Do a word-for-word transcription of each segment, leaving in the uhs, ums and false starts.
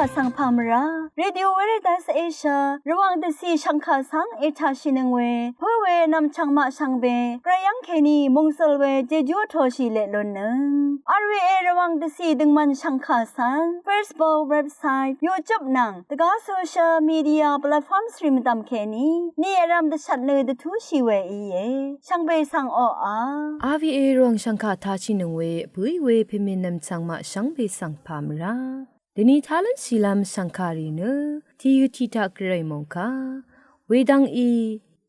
Vsvng pà mvrá Radio Veritas Asia Rvwàng dvcì shv̀ngkà svng ètàshìnøng we pǿ we nv̀mchv̀ng maq shvngbe gvray yv́ng kèní mòngsøl we jejú vtōshì leq lunnøng. R V A Rvwàng dvcì døngmvn shv̀ngkà svng Facebook, website, YouTube nvng dvgá social media platforms rì mvdv̀m kèní ni vrv̄m dvshvt nø dvtúshì we íe. Shvngbe svng oqà R V A Rvwàng shv̀ngkà tashìnøng we vbǿí we pèmènvm chv̀ng maq shvngbe svng pà mvrá dèni tá lúnshìlv́m shv̀ngkàrì nø tìyø tiq taq gvray mòngkà wedvng í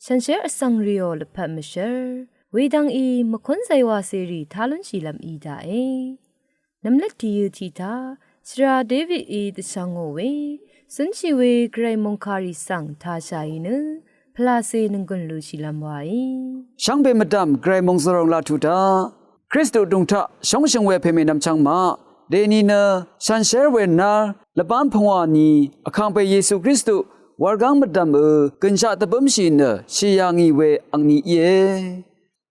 shànshér vsvng rìò lvpat mvshv́r wedvng í mvkún zaywacèrì tá lúnshìlv́m í daqe. Nv̀mlvt tìyø tiq taq shvra Davidí dvshvngò we zǿnshì we gvray mòngkàrì svng tāshàì nø pvlacè nònggùn lushìlv́m waí shvngbe mvdv̀m gvray mòngzvròng laq tuq taq Kristu dùng taq shóngshøng we pèmènvm chvngmaq dèni nø shànshér we nár lvbán pungwà ni Vkàngpè Yesu Kristu wurgáng mvdv̀mø gø̀nshaq dvbǿmshì nø shì yà ngì we angni íe.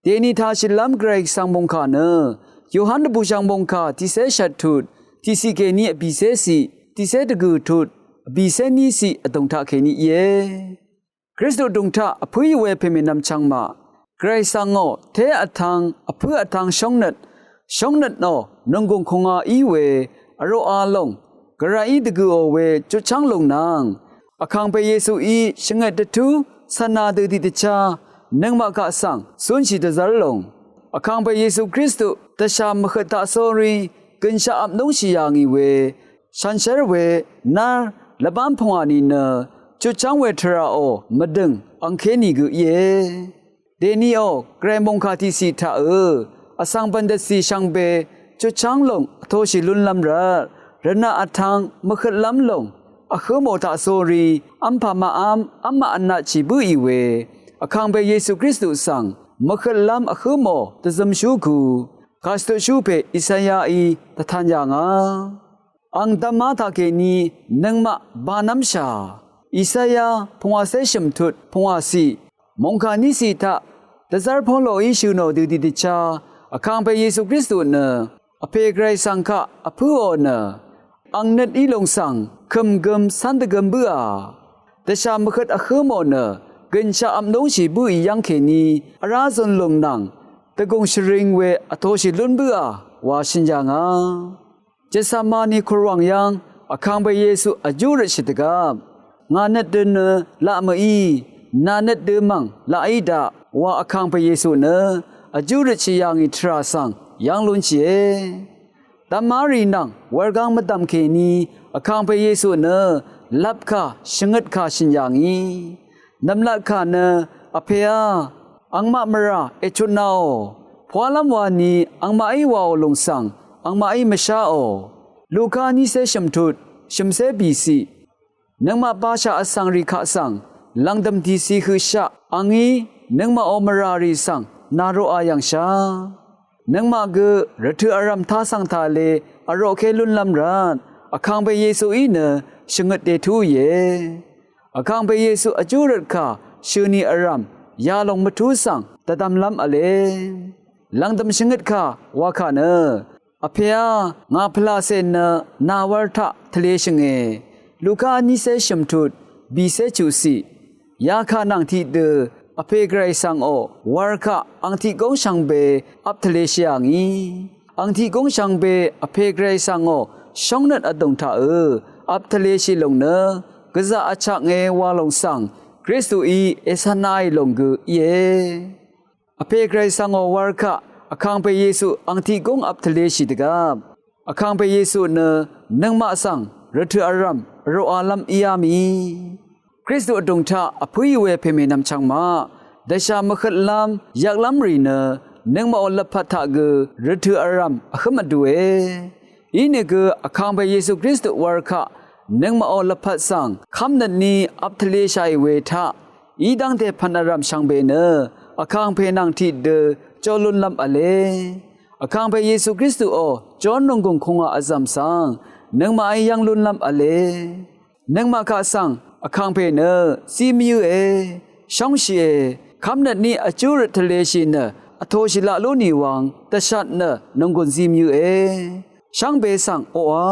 Dèni tāshìlv́m gvray svng mòngkà nø Yohan dvbùshv̀ng mòngkà tiqcé shvt tut tiqciq kèní vbìcé ciq, tiqcé dvgø̀ tut vbìcé ní ciq vdùng taq kèní íe. Kristu dùng taq vpǿí we pèmènvm chvngmaq gvray svngò té vtv̄ng vpǿ vtv̄ng shóngnøt shóngnøtnò nònggùng kùngā í we vroqā lòng gvrayí dvgø̀ò we chutchv́ng lùng nvng Vkàngpè Yesuí shvngøt dvtú cv̀na dø tiqdvchá nøngmaq kaq svng zúnshì dvzv́r lòng Vkàngpè Yesu Kristu dvshà mvhøt taq sórí gø̀nshaq vp núngshì yà ngì we shànshér we nár lvbán pungwà ni nø chutchv́ng we tvràò mvdø̀ng angké nìgø íe. Dèniò gvray mòngkà tiqciq taqø vsvng bv̀n dvcì shvngbe chutchv́ng lòng vtōshì lúnlv́m rvt rvnaq vtv̄ng mvhøtlv́m lòng vhǿ mò taq sórí v́mpà maqv́m v́m maq vnatshì bǿì we Vkàngpè Yesu Kristu svng mvhøtlv́m vhǿ mò dvzømshú ku kàshvtutshú pè Isayaí dvtan yà ngà. Ang dvmá taqkèní nøngmaq banv́mshà. Isaya pungwàcé shø̀m tut pungwà ciq mòngkà ní ciq taq dvzv́r pólòí shø̀ nò dø tiqdvchá Vkàngpè Yesu Kristu nø vpè gvray svng kaq vpǿò nø ang nøt í lùng svng kø̀m gøm cv́n dvgøm bǿà. Dvshà mvhøt vhǿ mò nø gø̀nshaq vp núngshì bǿì yv́ng kèní vrá zun lùng nvng dvgùng shvring we vtōshì lún bǿà wa shø̀n yà ngà. Jetsamani kurwàng yv́ng Vkàngpè Yesu vjú røtshì dvgvp ngà nøt dø nø laq mø̀í, nà nøt dø mv̀ng laqí daq wa Vkàngpè Yesu nø vjú røtshì yà ngì tvrà svng yv́ng lúnshìe. Dvmárì nvng wurgáng mvdv̀m kèní Vkàngpè Yesu nø lvpkà shvngøtkà shø̀n yà ngì. Nv̀mlatkà nø vpèá, angmaq mvrà èchutnaò. Pwálv́m wani angmaqí wàò lùng svng angmaqí mvsháò. Luka nícé shø̀m tut shø̀mcé bìciq. Nøngmaq bashà vsvng rì kaq svng lv̀ngdø̀m dìci høqshaq angí nøngmaqò mvrà rì svng nàroqà yv̀ngshà. Nøngmaq gø rvtø̀ vrv̀m tasv̀ng tàle vroqké lúnlv́m rvt Vkàngpè Yesuí nø shvngøt dètúìe. Vkàngpè Yesu vjú røtkà shø̀ni vrv̀m yalòng mvtú svng dvdvmlv́m v̄le. Lv̀ngdø̀m shvngøtkà wakà nø vpèá, ngà pvlacè nø nàwv̄r taq tvlē shø̀nge. Luka nícé shø̀m tut bìcé chuqciq. Yakà nvng tiqdø vpè gvray svngò wur kaq ang tiq góng shvngbe vp tvlē shì yà ngì. Ang tiq góng shvngbe vpè gvray svngò shóngnøt vdùng taqø vp tvlē shì lùng nø gvzà vchaknge wa lùng svng Kristuí ècv̀nnaì lùng gø íe. Vpè gvray svngò wur kaq Vkàngpè Yesu ang tiq góng vp tvlē shì dvgvp Vkàngpè Yesu nø nøngmaq svng rvtø̀ vrv̀m vroqalv́m íá mì. Kristu vdùng taq vpǿì we pèmènvm chvngmaq dvshà mvhøtlv́m yvklv́m rì nø nøngmaqò lvpat taq gø rvtø̀ vrv̀m vhǿm vdue. Inìgø Vkàngpè Yesu Kristu wur kaq nøngmaqò lvpat svng kv́mnøtní vp tvlē shàì we taq í dv́ngte pv̀n vrv̀m shvngbe nø Vkàngpè nvng tiqdø jó lúnlv́m v̄le. Vkàngpè Yesu Kristuò jón nònggùng kùngà vzv̀m svng nøngmaqí yv́ng lúnlv́m v̄le. Nøngmaq kaq svng Vkàngpè nø zí mvyǿe, shóngshìe, kv́mnøtní vjú røt tvlēshì nø vtōshì laq lú nìwvng dvshat nø nònggùn zí mvyǿe. Shvngbe svng oqà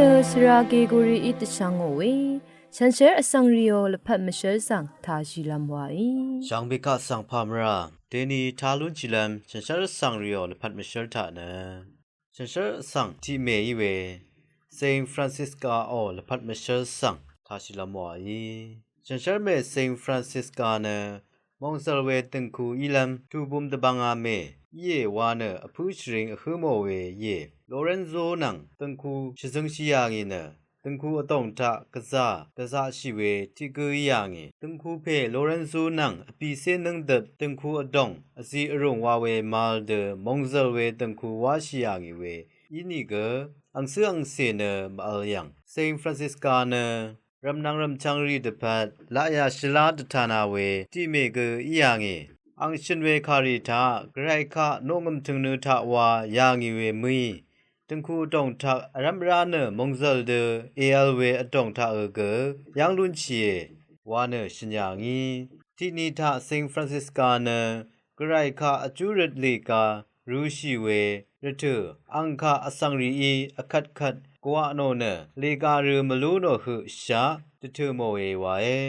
Shvra Gegorií dvshvngò we shànshér vsvng rìò lvpat mvshǿl svng tāshìlv́m wàí. Shvngbe kaq svng pàmvrà deni tā lúnshìlv́m shànshér vsvng rìò lvpat mvshǿl taq nø shànshér vsvng tiqmè í we Saint Franciscaò lvpat mvshǿl svng tāshìlv́m wàí. Shànshér mè Saint Francisca nø mòngzv̀l we dø̀ngku ílv́m tubum dvbvnga mè íe wa nø vpǿ shvring vhǿ mò we íe. Lorenzo nvng dø̀ngku shvzøngshì yà ngì nø dø̀ngku vdòng taq gvzà dvzaqshì we tiq gǿ í yà ngì. Dø̀ngku pè Lorenzo nvng vbìcé nǿngdøp dø̀ngku vdòng vzi vrùng wa we màvl dø mòngzv̀l we dø̀ngku wáshì yà ngì we ínìgø angcǿ angcè nø màvl yv̀ng. Saint Francisca nø rv̀mnvng rv̀mchvng rì dvpvt laqyà shvlá dvtana we tiqmè gø í yà ngì. Ang shø̀n we kàrì taq gvray kaq noqngø̀m tø̀ngnø taq wa yà ngì we mø̀í dø̀ngku vdòng taq vrv́m vrá nø mòngzv̀l dø èvl we vdòng taqø gø yv́ng lúnshìe wa nø shø̀n yà ngì. Tiqni taq Saint Francisca nø gvray kaq vjú røt lèga rø̄shì we rvtø̀ ang kaq vsvng rìí vkvtkvt gvwaq nò nø lèga rø mvlú nò høq shaq dvtø̀ mòe wae.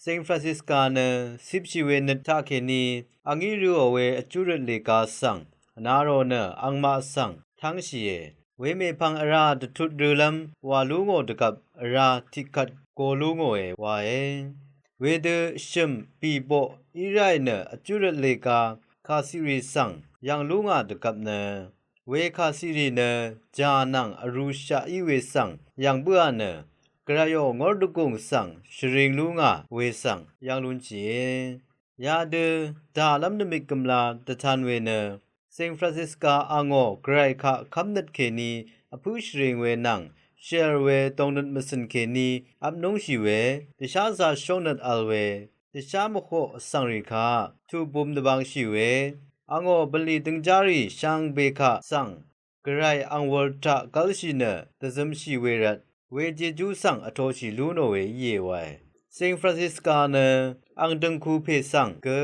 Saint Francisca nø cipshì we nøt taqkèní angí rø̄ò we vjú røt lèga svng vna rò nø angmaq svng tv́ngshìe. Wemèpvng vrá dvtut rølv́m wà lú ngò dvgvp vrá tiqkvt go lú ngòe wae. Wedø shø̀m bìboq í ráì nø vjú røt lèga kàciqrì svng yv̀ng lú ngà dvgvp nø we kàciqrì nø jà nvng vrūshaq í we svng yv̀ng bǿà nø gvrayò ngór dvgùng svng shvring lú ngà we svng yv́ng lúnshìe. Yadø dàlv́m dvmik gø̀mla dvtan we nø Saint Francisca angò gvray kaq kv́mnøt kèní vpǿ shvring we nvng shèl we dòngnøt mvcø̀n kèní vpnúngshì we dvsházā shóngnøt vl we dvshá mvhoq vsvng rì kaq tubum dvbangshì we angò bv̀nlì døngjárì shvngbe kaq svng gvray ang wūr taq gv́lshì nø dvzømshì we rvt we jejú svng vtoshì lú nò we íe wae. Saint Francisca nø ang dø̀ngku pè svng gø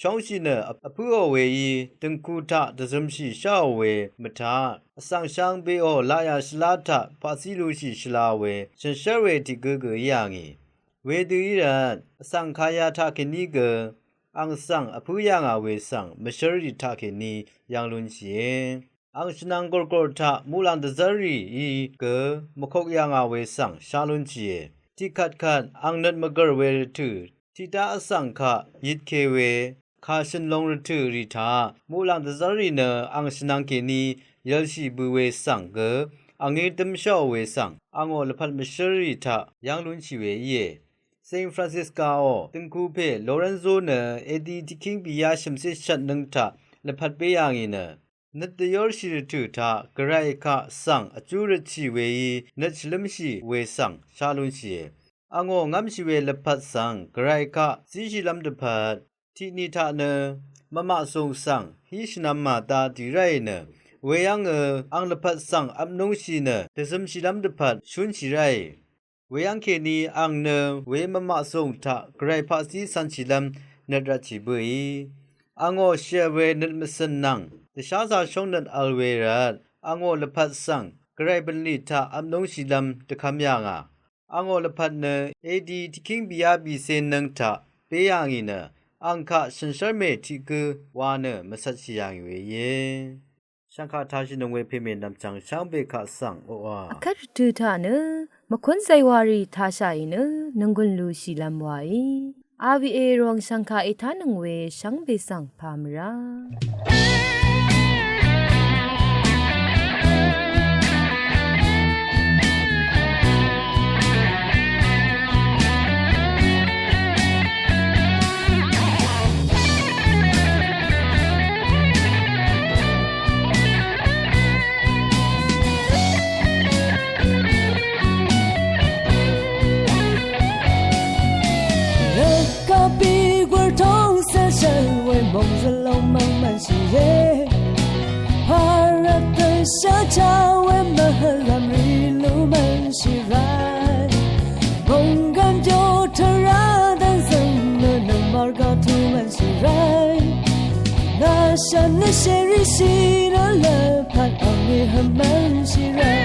shóngshì nø vpǿò weí dø̀ngku taq dvzømshì sháò we mvtaq vsvng shvngbeò laqyà shvlá taq paqcí lúshì shvla we shànshér we tiq gǿ gø í yà ngì. Wedø í rvt vsvng kaya taqkèní gø ang svng vpǿ yà ngà we svng mvshǿl rì taqkèní yv́ng lúnshìe. Ang shvnvng gòrgòr taq muqlàng dvzv́r rìí gø mvkok yà ngà we svng shá lúnshìe. Tiqkvtkvt ang nøt mvgv̀r we rvtø̀ tiqdá vsvng kaq yitke we kàshø̀n long rvtø̀ rì taq muqlàng dvzv́r rì nø ang shvnvng kèní yv̄lshì bø we svng gø angí dǿmsháò we svng angò lvpat mvshǿl rì taq yv́ng lúnshì we íe. Saint Franciscaò dø̀ngku pè Lorenzo nø edi tiqkíng bìyá shø̀mcé shvt nǿng taq lvpat bé yà ngì nø nøt dvyórshì rvtø̀ taq gvray kaq svng vjú røtshì weí nøt shvlǿmshì we svng shá lúnshìe. Angò ngv́mshì we lvpat svng gvray kaq zíshìlv́m dvpvt tiqni taq nø mvmaqzùng svng hí shvnvm màda dì ráì nø weyv́ngø ang lvpat svng vpnúngshì nø dvzømshìlv́m dvpvt shúnshì ráì. Weyv́ng kèní ang nø we mvmaqzùng taq gvray paqzí cv̄nshìlv́m nøt rvtshì bø̀í angò shèl we nøt mvcø̀n nvng dvsházā shóngnøt vl we rvt angò lvpat svng gvray bv̀nlì taq vpnúngshìlv́m dvkv́m yà ngà. Angò lvpat nø edi tiqkíng bìyá bìcé nǿng taq bé yà ngì nø ang kaq shànshér mè tiq gǿ wa nø mvcvtshì yà ngì we íe. Shv̀ngkà tāshìnøng we pèmè nv̀mchv̀ng shvngbe kaq svng oqà vkvt rvtø̀ taq nø mvkún zaywàrì tāshàì nø nònggùn lúshìlv́m wàí. R V A Rong shv̀ngkà ètánøng we shvngbe svng pà mvrá. Rvkapì gwv̀r tóng cv́n shvt we mòngzvlong mv́ng mv̀nshìe. Pàrvt dvshvcha we mvhvlv̀m rì lú mv̀nshì ràe. Mònggv̀n jò tvrá dvzø̀ng nø nøngmaq rvgaq tù mv̀nshì ràe. Ngà shv̀n nø shèrí shì nø lvpat angí hø mv̀nshì ràe.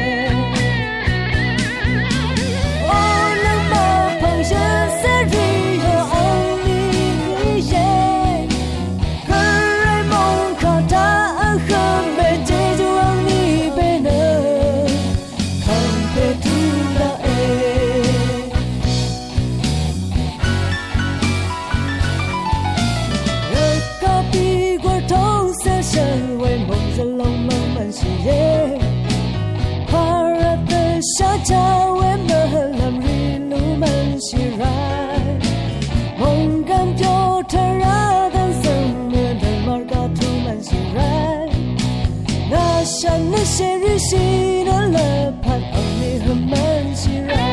Shvnø shèrì shì nø lvpat angni hømvnshì rà.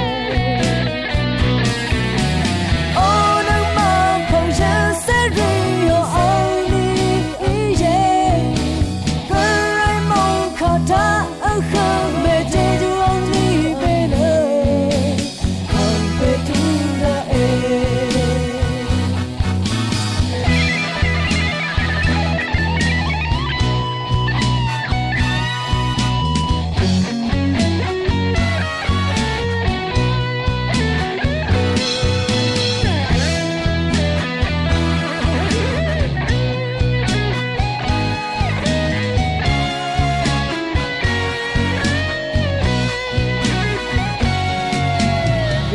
O nøngmaq pv̀ng shø̀n sèrì yò angni íe. Gvray mòngkà taq vhø̄m mèjejú angni pè nø.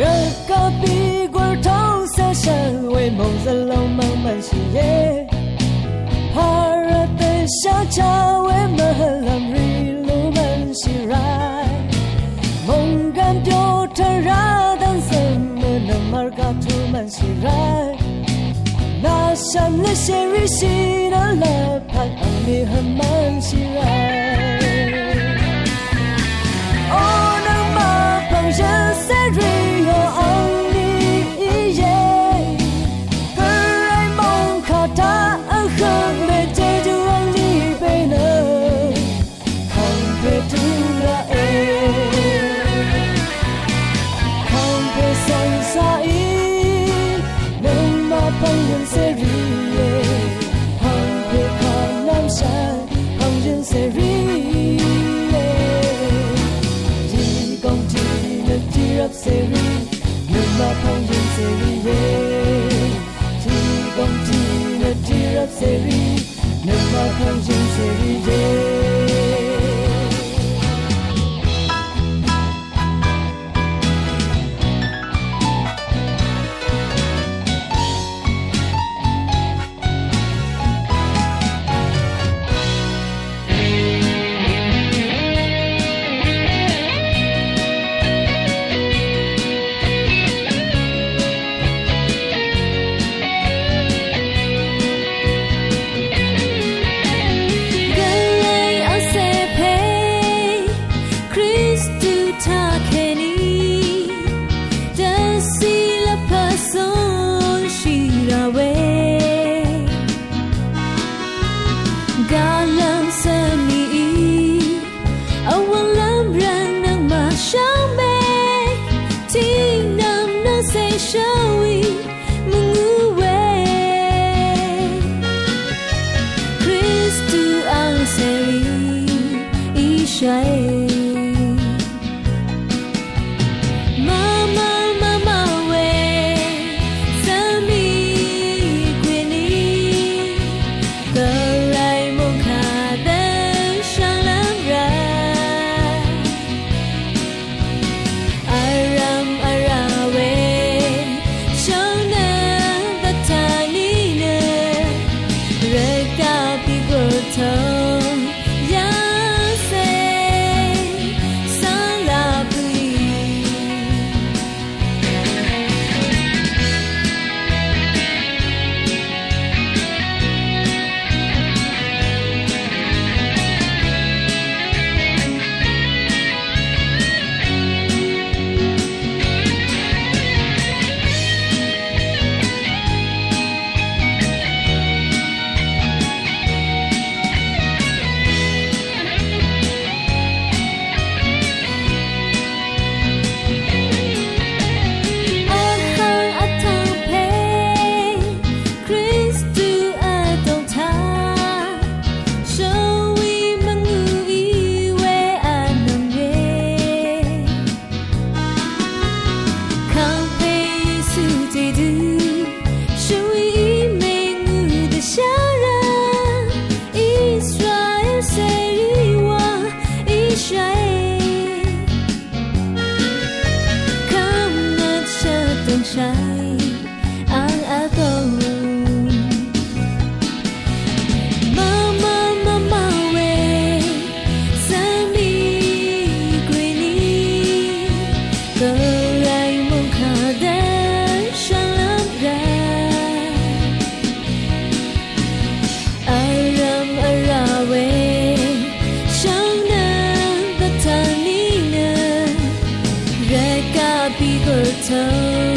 Rvgaq bì gùr tóng sè shv̀l we mòng zvlong mvng mv̀nshìe. Pàrvt dvsha cha we mvhø̀lv̀m rì lú mv̀nshì ràe. Mònggv̀n pyo tvrá dv́ng zv̀ng mø̀nø̀m mv̀rgaq tu mv̀nshì ràe. Nà shv̀m lvshèrí shì nø lvpat angni hømv́ngshì ràe. O nøngmaq pv̀ng shø̀nsè rì yò angni íe. Gvray mòngkà taq vhø̄m mèjejú angni pè nø. Pv̀ngpè tø̄ raqe. Pv̀ngpè svng saqí. Nøngmaq pv̀ng yø̀n sèrìe. Pv̀ngpè kà nv́m shvt pv̀ng yø̀n sèrìe. Tiq gòng tiq nø tiq rvp sèrì. Nøngmaq pv̀ng yø̀n sèrìe. Tiq gòng tiq nø tiq rvp sèrì. Nøngmaq pv̀ng yø̀n sèrìe. Gvray vsè pè Kristu taqkèní dvcì lvpat zúnshì rà we. Gvlv́m svmìí vwv̀nlv́m rvt nøngmaq shvngbe tiq nv̀m nvng cè shvwi mvngú we. Kristu ang cèrì íshàe. Mvmvl mvmvl we svmì kwèní Gvray mòngkà dø̄ shvnglv́m rà. Vrv̀m vrà we shvngnø dvtaq nínø rvgaq bì gùr tóng yv́ng cè svng laq bø̀ì. Vhvng vtvng pè Kristu vdòng taq shvwi mvngø í we vnvm ye. Kàngpè Yesu jèdø shvwi í mèngø dvshá rvt Israel cèrì wa Israel. Kv́mnøt shvdø̀ng shàì ang vdòng. Mvmvl mvmvl we svmì kwèní Gvray mòngkà dø̄ shvnglv́m rà. Vrv̀m vrà we shvng nø